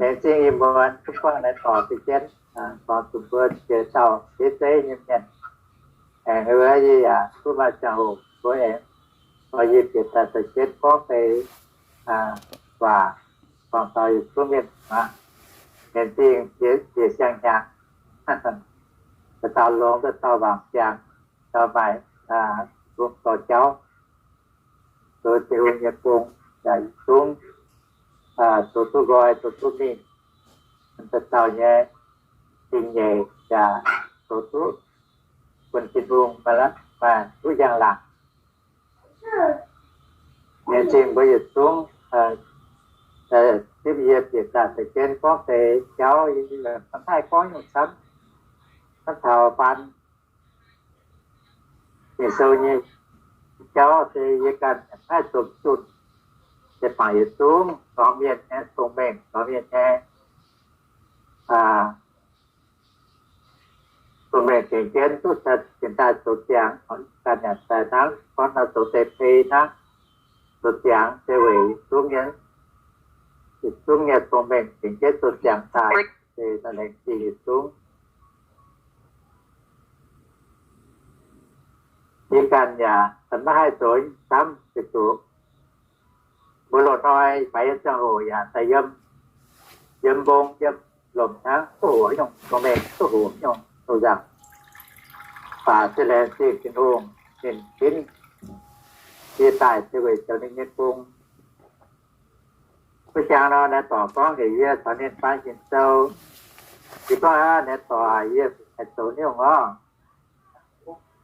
Laengz zingh ih muonz duqv buangh naaiv dorngx deix jienv, dorngx zuqc mbuo jiex dauh zeiv zeiv nyei mienh. Aengx wuov yie yaac duqv maaih ziangh hoc mbuo aengx, yie bieqc daaih deix jienv gorngv deix waac, gorngv taux yietc zungv mienh aqv, laengz zingh jiex siang-hnyangx. Dauh longx, dauh wangc ziangx, dauh maaih hungh dorh jauv, zoux Tin-Hungh nyei gong, yaac yietc zungv zoux duqv nqoi, zoux duqv mingh, dauh dauh nyei zingh nyeic yaac zoux duqv bun Tin-Hungh maaih duqv njang-laangc. Laengz zingh mbuo yietc zungv zipv yie bieqc daaih deix jienv gorngv deix jauv. Yie mv haih gorngv nyungc camv, hnangv taux faan Ging-Sou nyei jauv se yie ganh haih zomx zunh, se bangc yietc zungv dorngx mienh nyei cong-mengh, dorngx mienh nyei cong-mengh tengx jienv duqv cingx daaih zoux ziangx, ganh yaac daaih hnangv gorngv nor zoux deix pei hnangv, zoux ziangx se weic yietc zungv nyei, yietc zungv nyei cong-mengh tengx jienv zoux ziangx daaih, se laengz zingh yietc zungv. Yie ganh yaac maiv haih zoux nyungc camv, se zuqc mbuo loz-hnoi faix nyei ziangh hoc yaac daaih yiem, yiem mbong yiem lomc hnangv, duqv hoqc nyungc cong-mengh, duqv hoqc nyungc douz-nzangc. Baac se laengz zingh Tin-Hungh ninh ginv yie daaih se weic zoux ninh nyei gong. Mbuo jangx nor, naaiv dorc gorngv heuc yie caux ninh faan Ging-Sou. Yie gorngv, Aav, naaiv dorc, yie haih zoux nyungc orv?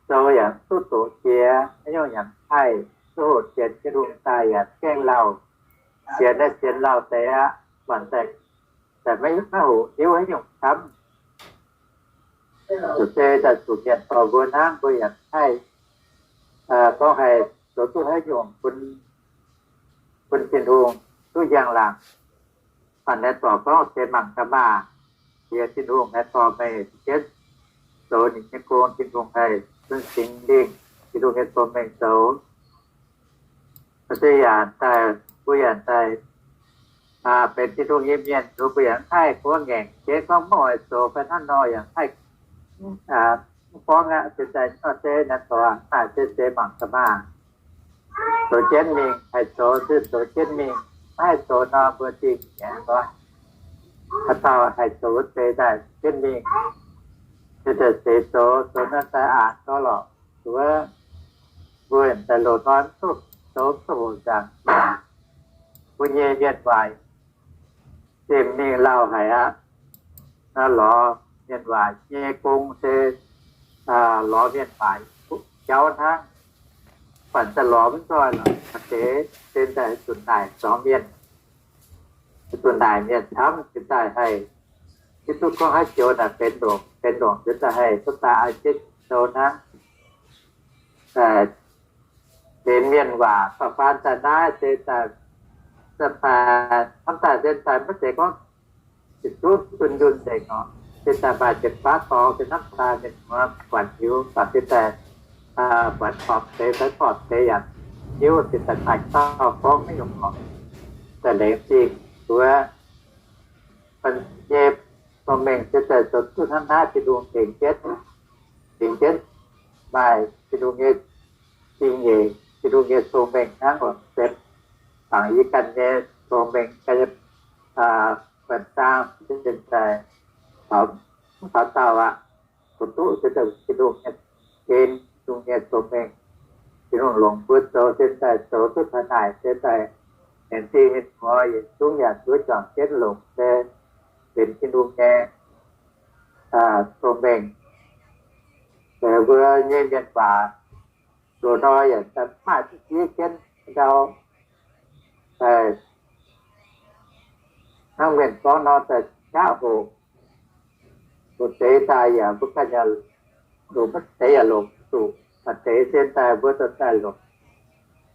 Zoux yaac duqv doqc jiex, nyungc yaac haih duqv hoqc sienx Tin-Hungh daaih yaac gaengh lauh. Sienx naaiv sienx lauh deix aqv, buatc daaih maiv hoqc hiuv haaix nyungc camv. Zuqc se daaih zuqc mienh dorh mbuo hnangv, mbuo yaac haih gorngv haih zoux duqv haaix nyungc bun Tin-Hungh duqv njang-laangc. Baac naaiv dorc gorngv se mangc gaax maah! Yie, Tin-Hungh, haih dorh meih jienv zoux ninh nyei gong. Tin-Hungh haih bun Singx Lingh, Tin-Hungh nyei cong-mengh zoux. Se yaac daaih, mbuo yaac daaih benx Tin-Hungh nyei mienh, mbuo yaac mv haih gorngv ngaengc jienv gorngv mv oix zoux fai hnangv nor, yaac mv haih mv gorngv aqv. Se daaih nor se naaiv dorc naaic se se mangc gaax maah! Zoux jienv mingh, haih zoux se zoux jienv mingh, maiv haih zoux nor mbuo zingh nyei nor. Haaix dauh haih zoux wuov deix daaih jienv mingh, se daaih seix zoux, zoux naaiv daaih aqc gauh lorqc. Zuov mbuo daaih loz-hnoi mv duqv zoux duqv hoqc nzangc. Mbuo nyei mienh waaic zinh mingh lauh haic aqv. Naaiv lorz mienh waaic nyei gong se lorz mienh waaic jauv hnangv. Baac daaih lorz mv nzoih lorqc. Maaih deix se daaih zuqc naaic zuangx mienh, zuqc naaic mienh camv, se daaih haih hiuv duqv gorngv haaix joux naaic benx longc, benx longc se daaih haih duqv daaih an jienv sou hnangv. Benx mienh waac faan daaih naaiv se daaih, hnamv daaih se daaih maiv zeiz gorngv yietc zungv dunh yunh nzengc oc. Se daaih maaih jiepc baav dorngx se hnamv daaih mienh muoz buatc hiuv, baac se daaih buatc torpc deix fai torpc deix yaac hiuv, se daaih maaih dauh gorngv maiv nyungc oc. Daaih laengz zingh wuov, nyei cong-mengh se daaih zoux duqv hnangv naaiv, Tin-Hungh tengx jienv, tengx jienv maaih Tin-Hungh nyei zingh nyeic, Tin-Hungh nyei cong-mengh hnangv oc. Se bangc yie ganh nyei cong-mengh ganh nyei buonv zaang se daaih taux, mv taux daauh aqv. Zoux duqv se daaih Tin-Hungh nyei en, Tin-Hungh nyei cong-mengh. Tin-Hungh longc mbuo zoux se daaih zoux duqv taux naaic se daaih, laengz zingh mienh muoz yietc zungv yaac zuov juangc jienv longc se benx Tin-Hungh nyei cong-mengh. Mbuo nyei mienh waac loz-hnoi yaac maaih duqv ziex jienv ndau, hnangv mienh gorngv nor, daaih qaqv hoqc. Hoqc deix daaih yaac mbuo ganh yaac longc, maiv deix yaac longc zuqc. Maaih deix se daaih mbuo dorh daaih longc,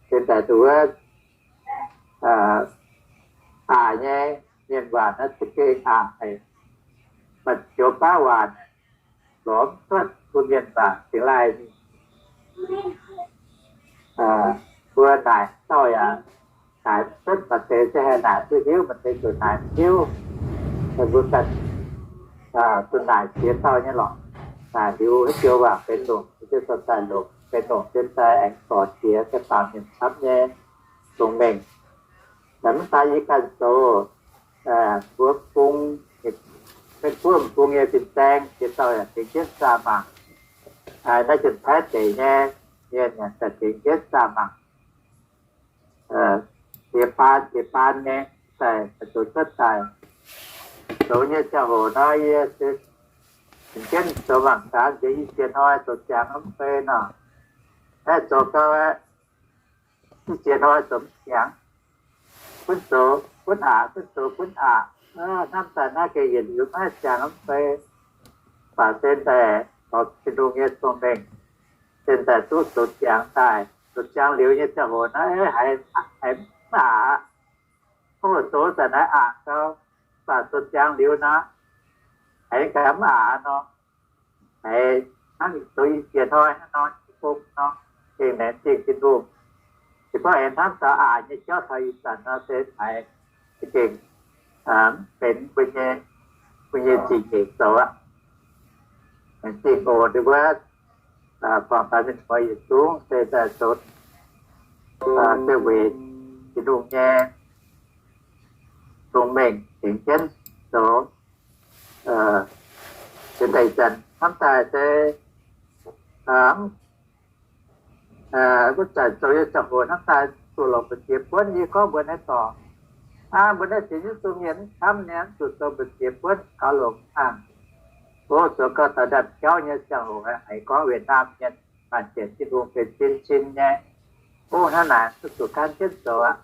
se daaih duqv wuov aqc nyei mienh waac naaiv za'gengh aqc haic. Maaih joux baav waac lorz mv cuotv bun mienh waac cingx laih mingh. Mbuo naaic dauh yaac naaic mv cuotv, maaih deix se haih naaic duqv hiuv, maaih deix zuqc naaic mv hiuv. Mbuo ganh duqv naaic jiex dauh nyei lorqc. Naaic liuz haaix joux waac benx longc, se daaih longc, benx longc se daaih aengx zorc jiex, se baamh mienh camv nyei dongh mengh. Mv baac yie ganh zoux mbuo bung, mengh buov bung nyei fin-saeng, jiex dauh yaac tengx jienv zaah mangc. Naaiv Janx-Taiv deic nyei mienh yaac daaih tengx jienv zaah mangc. Jiex baan jiex baan nyei daaih zoux cuotv daaih. Zoux nyei ziangh hoc nor, yie se tengx jienv zoux mangc gaax, nziex i ziex hnoi zoux ziangx mv bei nor, naaiv zoux gau aqv. I ziex hnoi zoux mv ziangx, gunv zoux gunv aqc, gunv zoux gunv aqc. Hnamv daaih naaiv gengh yietc liuz maiv ziangx mv bei. Mv baac se daaih taux Tin-Hungh nyei cong-mengh, se daaih duqv zoux ziangx daaih. Zoux ziangx liuz nyei ziangh hoc naaiv haiz mv aqc. Gorngv zoux zanc naaiv aqc gau, mv baac zoux ziangx liuz nor, haiz gaax mv aqc nor, haiz hnangv zoux i ziex hnoi hnangv nor, i gong nor, gengh laengz zingh Tin-Hungh. Se gorngv aengx hnamv taux aqc nyei jauv taux ih zanc nor, se haiz za'gengh mv benx mbuo nyei, mbuo nyei zingh nyeic zoux aqv. Laengz zingh oc. Ninh mbuo buangh taux mienh muoz yietc zungv se daaih zoux, se weic Tin-Hungh nyei cong-mengh tengx jienv zoux. Zinh ndaangc ih zanc hnamv daaih se wuov zanc zoux nyei ziangh hoc hnamv daaih zuqc longc mbu'ziex buonv. Yie gorngv mbuox naaiv dorngx, aa, mbuo naaiv ziex nyungc duqv mienh mv camv nyei, zuqc zoux mbu'ziex buonv gaux longx hnangv. Mbuo zoux gau taux ndaamv-jauv nyei ziangh hoc haiz gorngv Wietc Naamh mienh maanc sienx Tin-Hungh benx cin-cin nyei. O, hnangv naaic duqv zuqc gan jienv zoux aqv.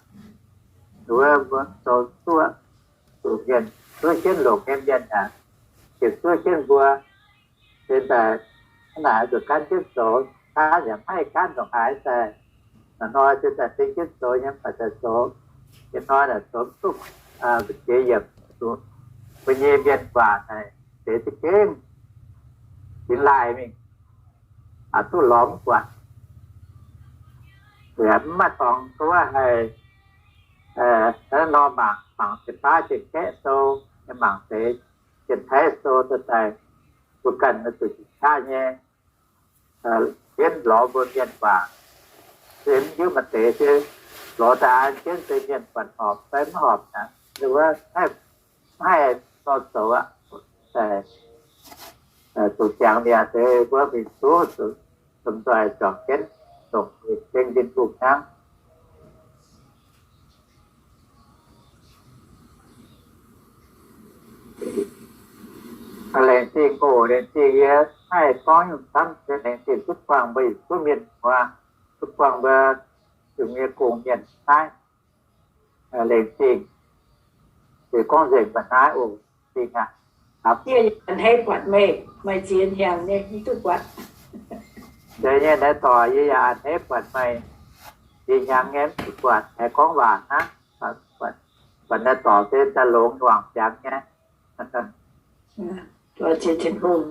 Wuov mbuo zoux zuoqv zuqc mienh, zuov jienv longc nyei mienh aqv, ziepc zuov jienv mbuo. Se daaih hnangv naaic zuqc gan jienv zoux, gan yaac maiv haih gan ndongc haaix daaih. Hnoi-hnoi se daaih za'gengh jienv zoux nyei, mv baac daaih zoux, ih hnoi naaic zoux mv duqv mbu'ziex yiemc. Mbuo nyei mienh waac naaic deix za'gengh fingx laaih mingh, aqc duqv lorz mv buatc. Mv maaih dorngx wuov haih nor mangc, mangc deix baav deix gaeqv sou, mangc deix Janx-Taiv sou daaih, mbuo ganh zuqc qaqv nyei, jienv lorz mbuo mienh waac. Se mv hiuv maaih deix se lorz daaih an jienv se mienh buatc horpc fai mv horpc aqv. Wuov mv haih nor zoux aqv. Zuqc ziangx mi'aqv. Se mbuo mingh zuqc, zuqc nzoih juangc jienv longc za'gengh Tin-Hungh hnangv. Laengz zingh oc, laengz zingh. Yie haih gorngv nyungc camv, laengz zingh duqv buangh mbuo yietc zungv mienh muoz, duqv buangh mbuo Tin-Hungh nyei gong-mienh naaiv. Laengz zingh. Se gorngv nzengc mbuo naaiv oc. Zingh aqv. Yie a'hneiv buatc meih, meih ziex hnyangx nyei mv duqv buatc. Nzengc nyei naaiv dorc, yie yaac a'hneiv buatc meih, ziex hnyangx nyei mv duqv buatc, haih gorngv waac hnangv. Buatc naaiv dorc se daaih longx wangc ziangx nyei. Ziex Tin-Hungh.